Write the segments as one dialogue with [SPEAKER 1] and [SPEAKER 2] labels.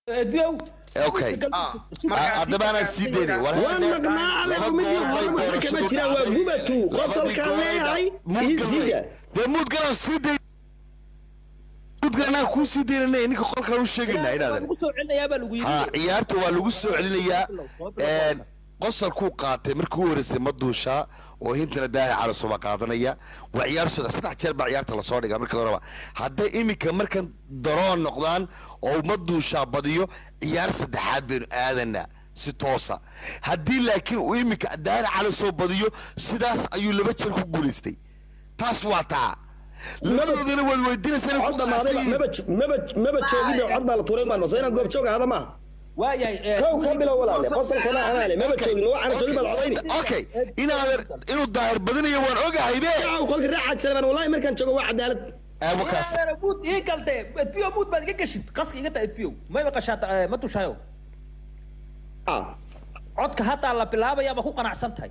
[SPEAKER 1] Edbiyow.
[SPEAKER 2] Okay, haddaba anaa sii daynay.
[SPEAKER 3] Waan maqnaa anigu, midii hore waxba kama jiraan, waa gubatu qosolkaan leeyahay ii siida.
[SPEAKER 2] Dee muudgalaan sii day, muudgal anaa kuu sii daynanay, ninka qolkaan u sheegaynaa inaadan
[SPEAKER 1] lagu soo celinayaa baa lagu yidhi.
[SPEAKER 2] Ha, ciyaarta waa lagu soo celinayaa. Qosolkuu qaatay markii u horeysay ma duushaa oo hintana Daahir Calasow qaadanaya. Waa ciyaar socda, 3 jeer baa ciyaarta lasoo dhigaa markii horeba. Hadday iminka markan daroon noqdaan oo ma duushaa badiyo, ciyaar saddexaad baynu aadanaa si toosa. Haddii laakiin uu iminka Daahir Calasow badiyo, sidaas ayuu 2 jeer ku guulaystay. Taas waa taa labadoodana waad weydiinaysaa inay ku
[SPEAKER 3] cod dhamaaday.
[SPEAKER 2] qanacsan yihiin.
[SPEAKER 3] Maba joogin, cod baa la tuuray baan soo inaan goob joog ahada maaha.
[SPEAKER 1] Waayahay.
[SPEAKER 3] Kow ka bilow walaale, qosolkana anaa le, maba joogin, waxaana joogin baa la codayni.
[SPEAKER 2] Okay, inaadan inuu Daahir badinayo waan ogahay be.
[SPEAKER 3] Yaw, qolka raaxaad Salmaan, wallahi markaan joogo waa cadaalad.
[SPEAKER 2] Wakaas.
[SPEAKER 1] Muud ii galte Edbiyo, muud baad iga gashid, qaska iga taa Edbiyo, mayba qashaata ma dushaayo. Codka haddaa la bilaabaya, ma ku qanacsan tahay?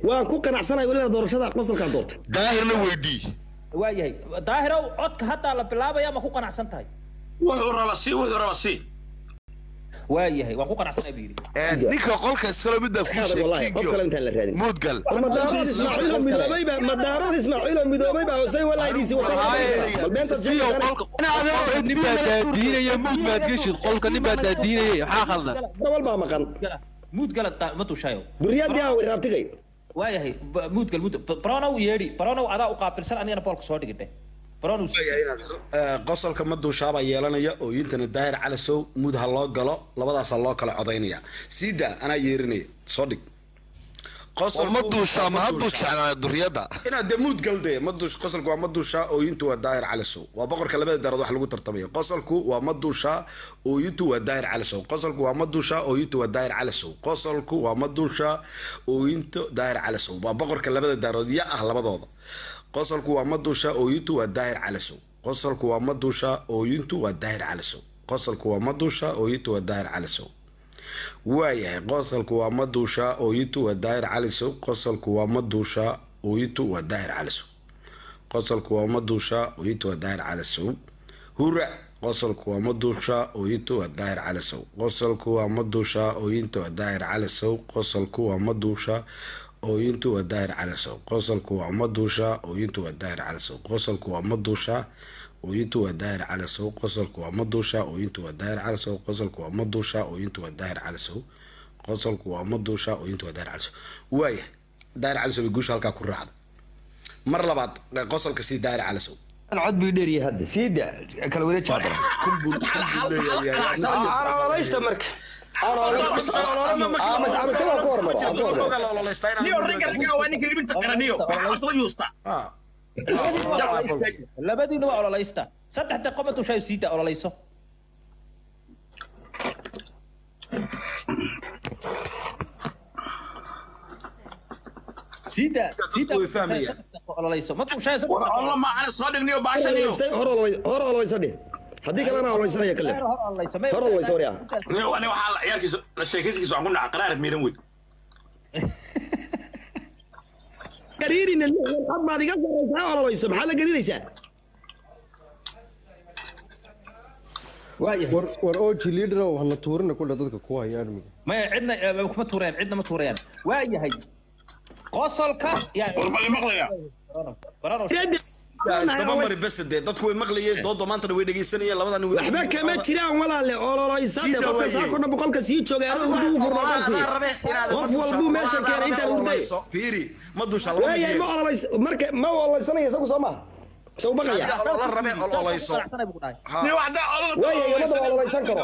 [SPEAKER 3] Waan ku qanacsanahay, welina doorashada qosolkaan doortay.
[SPEAKER 2] Daahirna weydii.
[SPEAKER 1] Waayahay Daahirow, codka haddaa la bilaabaya, ma ku qanacsan tahay?
[SPEAKER 4] Wuxuu raba si, wuxuu raba si.
[SPEAKER 1] Waayahay, waan ku qanacsanahay buu yidhi.
[SPEAKER 2] Ninka qolka iskalo mid baa kuu
[SPEAKER 3] Adag wallahi, qof kale intaan la raadin.
[SPEAKER 2] Muudgal.
[SPEAKER 3] Madaarood Ismaaciil oo midoobay baa, madaarood Ismaaciil oo midoobay baa Hussein wallahi wata, bal beenta
[SPEAKER 5] Siyow
[SPEAKER 3] sheegaysaa.
[SPEAKER 5] Qolka nin baa daadiinaya, muud baad geshid, qolka nin baa daadiinayay, maxaa khaldan?
[SPEAKER 3] Wal baa maqan.
[SPEAKER 1] Gala muud gala ma dushaayo.
[SPEAKER 3] Duriyadii aa waraabtigay.
[SPEAKER 1] Waayahay, muud gal, muud Bronow yeedhi, Bronow adaa u qaabilsan, anigana boolka soo dhigidhe Bronow.
[SPEAKER 6] Qosolka ma duushaabaa yeelanaya ooyintana Daahir Calasow. Mud ha loo galo, labadaasaa loo kala codaynaya. Siida anaa yeerinaya, soo dhig.
[SPEAKER 2] War ma duushaa, ma hadduu jeclaa duriyadda.
[SPEAKER 6] Inaad dee muud galde ma duush. Qosolku waa ma duushaa, ooyintu waa Daahir Calasow. Waa boqorka labada darood wax lagu tartamayo. Qosolku waa ma duushaa, ooyintu waa Daahir Calasow. Qosolku waa ma duushaa, ooyintu waa Daahir Calasow. Qosolku waa ma duushaa, ooyintu Daahir Calasow. Waa boqorka labada daarood ya ah labadooda. Qosolku waa ma duushaa, ooyintu waa Daahir Calasow. Qosolku waa ma duushaa, ooyintu waa Daahir Calasow. Qosolku waa ma duushaa, ooyintu waa Daahir Calasow. Waayahay, qosolku waa ma duushaa, ooyintu waa Daahir Calisow. Qosolku waa ma duushaa, ooyintu waa Daahir Calisow. Qosolku waa ma duushaa, ooyintu waa Daahir Calisow. Hura, qosolku waa ma duushaa, ooyintu waa Daahir Calisow. Qosolku waa ma duushaa, ooyintu waa Daahir Calisow. Qosolku waa ma duushaa, ooyintu waa Daahir Calisow. Qosolku waa ma duushaa, ooyintu waa Daahir Calisow. Qosolku waa ma duushaa, ooyintu waa Daahir Calisow. Qosolku waa ma duushaa, ooyintu waa Daahir Calisow. Qosolku waa ma duushaa, ooyintu waa Daahir Calisow. Qosolku waa ma duushaa, ooyintu waa Daahir Calisow. Waaya, Daahir Calisow bay guusha halkaa ku raacda. Mar labaad qosolka sii Daahir Calisow.
[SPEAKER 3] Cod buu dheeryahay hadda, siida kala wareeji haddana.
[SPEAKER 6] Kun buu leeyahay.
[SPEAKER 3] Aan ololaysta marka, aan ololaysta ama se waa ku hormaro, aan ku hormaro.
[SPEAKER 4] Niyo ragga ragga waa ninka libinta qaraniyo, waxaa horta la yuusta.
[SPEAKER 1] Labadiina waa ololaysta, 3 daqiiqo ma dushaayo, siida ololayso. Siida, siida.
[SPEAKER 6] Way fahmayaan.
[SPEAKER 1] Ololayso ma dushaayo.
[SPEAKER 4] War ololo maahane, soo dhigniyo baashaniyo.
[SPEAKER 3] Hor hor ololaysa dheh, haddii kalena ololaysanaya kale.
[SPEAKER 1] Hor ololayso.
[SPEAKER 3] Hor ololayso waryaa.
[SPEAKER 4] Niyo ani waxaa la ciyaarkiisa la sheekaysigiisa waxaan ku nacay qaraar miiran wey.
[SPEAKER 3] Gariirina 60 cod baad iga sarraysaa, ololayso, maxaa la gariiraysaa?
[SPEAKER 1] Waayahay.
[SPEAKER 7] War oji leader oo hana tuurina kudha dadka ku haya armiga.
[SPEAKER 1] Maya, cidna kuma tuurayaan, cidna ma tuurayaan. Waayahay, qosolka yaa
[SPEAKER 4] War ma maqlaya?
[SPEAKER 1] Bronow.
[SPEAKER 6] Isdaba mari bes, dee dadku way maqlayeen dooda maantana, way dhegeysanayeen labadan way.
[SPEAKER 3] Waxba kama jiraan walaale, ololaysa
[SPEAKER 6] Sida
[SPEAKER 3] qofka
[SPEAKER 6] waaye.
[SPEAKER 3] saakona boqolka sii joogay, anaa hurdo u furma qolkii, qof walbuu meesha keenay intaan hurday.
[SPEAKER 6] Fiiri, ma duushaa laba
[SPEAKER 3] Waayahay, ma
[SPEAKER 6] mid
[SPEAKER 3] ololays marka, ma ololeysanaya isagu soo maha, isagu baqaya.
[SPEAKER 6] Adiga ololo rabe ololayso.
[SPEAKER 4] Niyo haddaa ololo
[SPEAKER 3] Waayahay, ummadda waa ololaysan karo.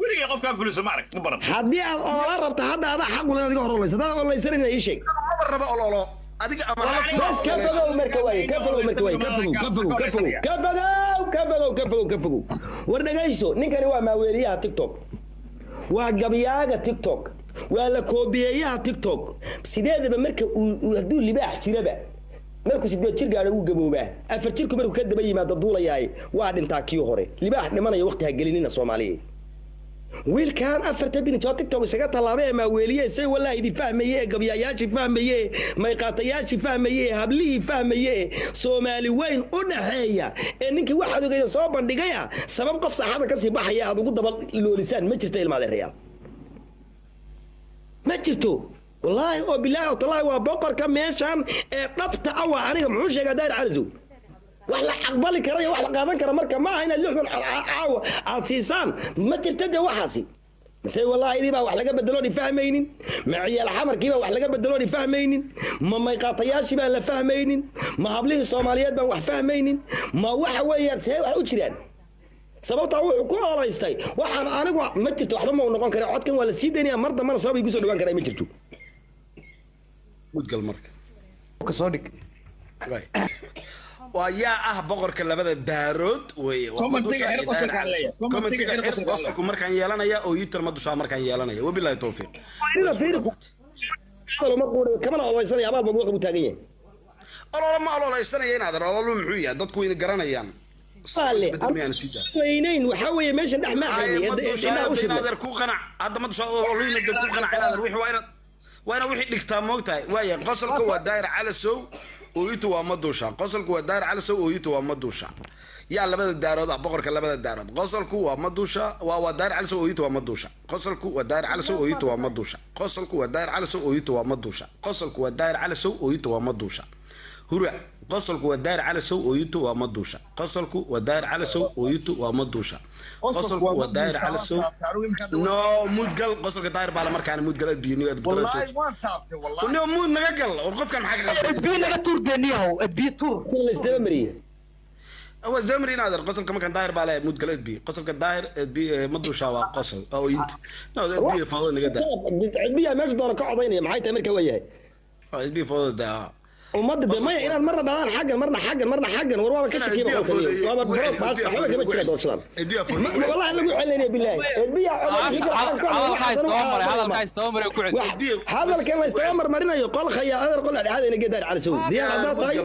[SPEAKER 4] Weligay qofkaan fuliso ma arag, ma baran.
[SPEAKER 3] Haddii aad olola rabto hadda, adaa xaq u leh inaad iga hor ololayso. Haddaan ololeysanayna ii sheeg.
[SPEAKER 6] Maba raba ololo adiga ama hala tuuro.
[SPEAKER 3] Bas ka fogow marka, waaye ka fogow marka, waaye ka fogow, ka fogow, ka fogow, ka fogow, ka fogow, ka fogow, ka fogow. War dhagayso, ninkani waa maaweeliyaha TikTok, waa gabyaaga TikTok, waa la koobiyeeyaha TikTok. Sideedaba marka uu hadduu libaax jiraba, markuu 8 jir gaadho wuu gaboobaa, 4 jirku markuu ka daba yimaado duulayaay waa dhintaa kii hore. Libaax dhimanaya waqti ha gelinina Soomaaliyeed. Wiilkan afarta binij oo TikTok isaga tallaabay ee maaweeliye say wallaahi idin fahmaye ee gabyayaashii fahmaye mayqaatayaashii fahmaye ee hablihii fahmaye Soomaali weyn u dhaxeeya ee ninkii waxaad ogeyd soo bandhigaya sabab qof saaxada kasii baxaya aad ugu daba loolisaan ma jirto ilmaadeerayaal ma jirto wallaahi oo bilaahi oo tallaahi waa boqorka meeshan ee dhabta ah waa aniga muxuu sheegaa Daahir Calasow wax la aqbali kara iyo wax la qaadan kara marka ma aha inaad 60 caawa aad siisaan ma jirto dee waxaasi mise wallaahi idii baa wax laga bedelo oon fahmaynin ma ciyaal xamarkii baa wax laga bedelo oon fahmaynin ma mayqaatayaashii baan la fahmaynin ma hablihii Soomaaliyeed baan wax fahmaynin ma waxa weeyaan see wax u jiraan sababtaa wuxuu ku oolaystay waxaan anigu ma jirto waxba ma uu noqon kara codkan waa la sii daynayaa mar dambana sabab igu soo dhawaan karaa ma jirto
[SPEAKER 6] mudgal marka
[SPEAKER 2] soo dhig
[SPEAKER 6] waa yaa ah boqorka labada daarood weeye commentiga xir qosolku markaan yeelanaya oo yitar ma dushaa markaan yeelanaya wabilaahi towfiiq
[SPEAKER 3] kamana ololeysanaya abaal baa ugu taagan yahay
[SPEAKER 6] ololo ma ololeysanaya inaad ololu muxuu yahay dadku wayna garanayaan
[SPEAKER 3] weynayn waxaa weeye meeshan dhex
[SPEAKER 6] maaxadeer ku qanac hadda ma dushaa ololina de ku qanac inaadeer wixii waa inaad waa inaad wixii dhigtaa moogtahay waaya qosolka waa Daahir Calasow ooyintu waa ma duusha qosolku waa Daahir Calasow ooyintu waa ma duusha yaa labada daarood ah boqorka labada daarood qosolku waa ma duusha waa Daahir Calasow ooyintu waa ma duusha qosolku waa Daahir Calasow ooyintu waa ma duusha qosolku waa Daahir Calasow ooyintu waa ma duusha qosolku waa Daahir Calasow ooyintu waa ma duusha hura qosolku waa Daahir Calasow ooyintu waa ma duusha qosolku waa Daahir Calasow ooyintu waa ma duusha qosolku waa Daahir Calasow no mudgal qosolka Daahir baa la markaan mudgal adbiyo
[SPEAKER 8] wallahi waan taabtay wallahi
[SPEAKER 6] no mud naga gal war qofkan maxaa ka qaldan
[SPEAKER 1] adbiyo naga tuur deeniyahow adbiyo tuur
[SPEAKER 3] la isdaba mariyay
[SPEAKER 6] waa zamri naadir qosolka markaan Daahir baa la mudgal adbiyo qosolka Daahir adbiyo ma duusha waa qosol ooyinta no adbiyo fadlan naga daa
[SPEAKER 3] adbiyo meesha doona ka codaynaya maxay tahay marka waa yahay
[SPEAKER 6] adbiyo fadlan daa
[SPEAKER 3] ummadda de maya inaad marna dhalaan xaggan marna xaggan marna xaggan war waaba ka shakiya waaba waxba kama jira doorashadan wallahi lagu celinaya bilaahi edbiya hadalkan la istaba marmarinayo qol khaya adar qol dhexaad ina geedaar calasow diyaar haddaad tahay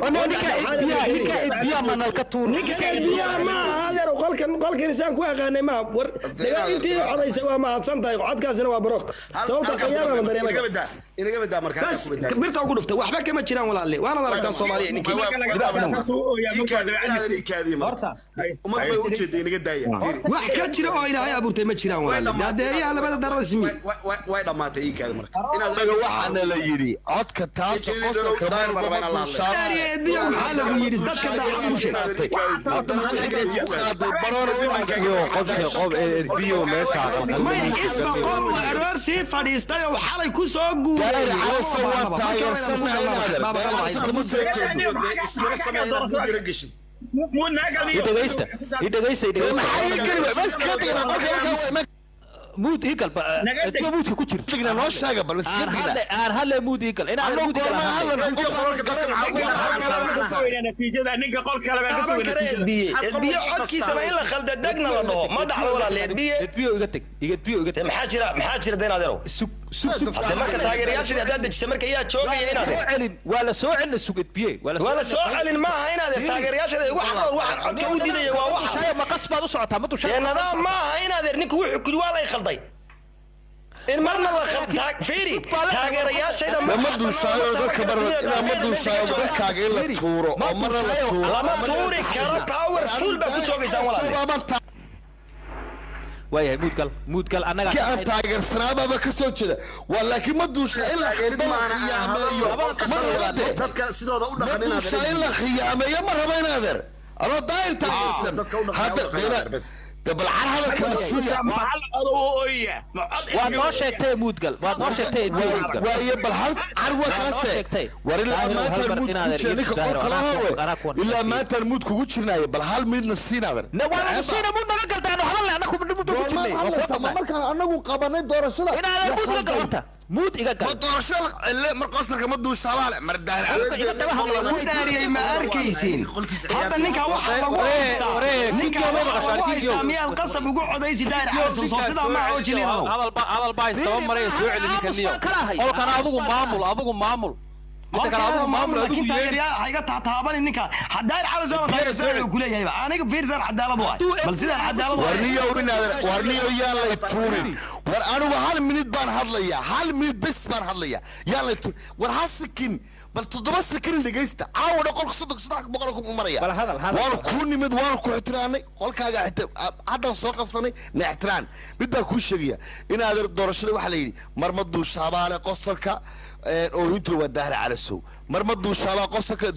[SPEAKER 1] ninka edbiya manalka tuur
[SPEAKER 3] ninka edbiya ma adeer qolkan qolkan isaan ku aqaanay ma war dhagaa intii codaysay waa mahadsan tahay codkaasina waa barook sababta khayaama ma dareemay
[SPEAKER 6] inaga badaa markaa
[SPEAKER 3] bas birta ugu dhuftay waxba kama jiraan walaalle waana aragtaa Soomaaliya ninkii wax ka jira oo Ilaahay abuurtay ma jiraan walaalle adeeyaha labada darada simi
[SPEAKER 6] way dhamaatay ii kaadi marka
[SPEAKER 2] inaad waxaana la yidhi codka taabta qosolka
[SPEAKER 3] biyo maxaa lagu yidhi dadka daacad u sheegtay maya isba qol uu aroor sii fadhiistay oo xalay ku soo guuray
[SPEAKER 1] muud igal muudka ku jir
[SPEAKER 2] noo sheega bal iska digna
[SPEAKER 1] aan hadle muud igal inaan muud igal
[SPEAKER 4] ninka qol kale baa ka
[SPEAKER 3] taaban kara edbiye edbiye codkiisaba in la khalda degna la dhaho ma dhacdo walaalle edbiye
[SPEAKER 1] edbiyo iga tag edbiyo iga tag
[SPEAKER 3] maxaa jira maxaa jira deen adeerow
[SPEAKER 1] sug sug sug
[SPEAKER 3] hadda marka taageerayaasha haddaad dejisa marka yaa joogaya inaad
[SPEAKER 1] soo celin waa la soo celin sug edbiye
[SPEAKER 3] waa la soo celin maaha inaad taageerayaasha wax waxaan codka u diidaya waa wax
[SPEAKER 1] ma qas baad u socotaa ma dushaa
[SPEAKER 3] dee nadaam maaha inaad ninku wuxuu kuli waa lay khalday in marna la khaldaa fiiri taageerayaashayda
[SPEAKER 2] ma duushaayo dadka barar ma duushaayo dadkaaga in la tuuro oo marna la tuuro
[SPEAKER 3] lama tuuri karo power full baa ku joogaysaan walaalle
[SPEAKER 1] waayahay muudgal muudgal annaga
[SPEAKER 2] ki aan taageersanaababa ka soo jeeda waa laakiin ma duusha in la khiyaameeyo ma raba
[SPEAKER 6] dadka sidooda u
[SPEAKER 2] ma duusha in la khiyaameeyo ma raba inaadeer adoo daahir taageersan hadda bal car hadalka masiiya
[SPEAKER 1] waad noo sheegtay muudgal waad noo sheegtay
[SPEAKER 2] waaye bal hal car waa kaase war ilaa maantaan muud kugu jira ninka qol kala hawe ilaa maantaan muud kugu jirnaaye bal hal midna siinaadan
[SPEAKER 1] waana siina muud naga galtaan hadalna annagu muud ugu jirnay
[SPEAKER 2] ma markaan anagu qabanay doorashada
[SPEAKER 1] inaadan muud iga gal horta muud iga gal
[SPEAKER 2] ma doorashada mar qosarka ma duushaabaa le mar
[SPEAKER 3] daahir ma arkaysiin hadda ninka waxa lagu haystaa ninka waxa lagu haystaa miyaad qasab ugu codaysi daahir calasow soo sidaa maaha oo jiliidanow
[SPEAKER 5] hadal baa istaba maraya soo celi ninka niyo qolkana adigu maamul adigu maamul Midda kale adigu maamul
[SPEAKER 9] laakiin
[SPEAKER 5] adigu yeedhi.
[SPEAKER 9] taageeryaa ha iga taataabanin ninka Daahir Cali Soo taageersan ku leeyahayba aniga fiirsan cadaalad waay bal sidaan cadaalad waay.
[SPEAKER 2] Warniyow inaadan, warniyow yaan lay tuurin. War anigu hal minid baan hadlayaa, hal minid bes baan hadlayaa, yaan lay tuurin. War ha sikin, bal 7 sikin dhegaysta. Caawa dhan qolka 33 ku maraya.
[SPEAKER 1] Bal hadal, hadal.
[SPEAKER 2] Waanu kuu nimid, waanu ku ixtiraanay qolkaaga, xitaa haddaan soo qabsanay na ixtiraan. Mid baan kuu sheegaya inaadan, doorashada waxaa la yidhi mar ma duushaabaale qosolka, oohintuna waa Daahir Calasow, mar ma duushaabaa qosolka.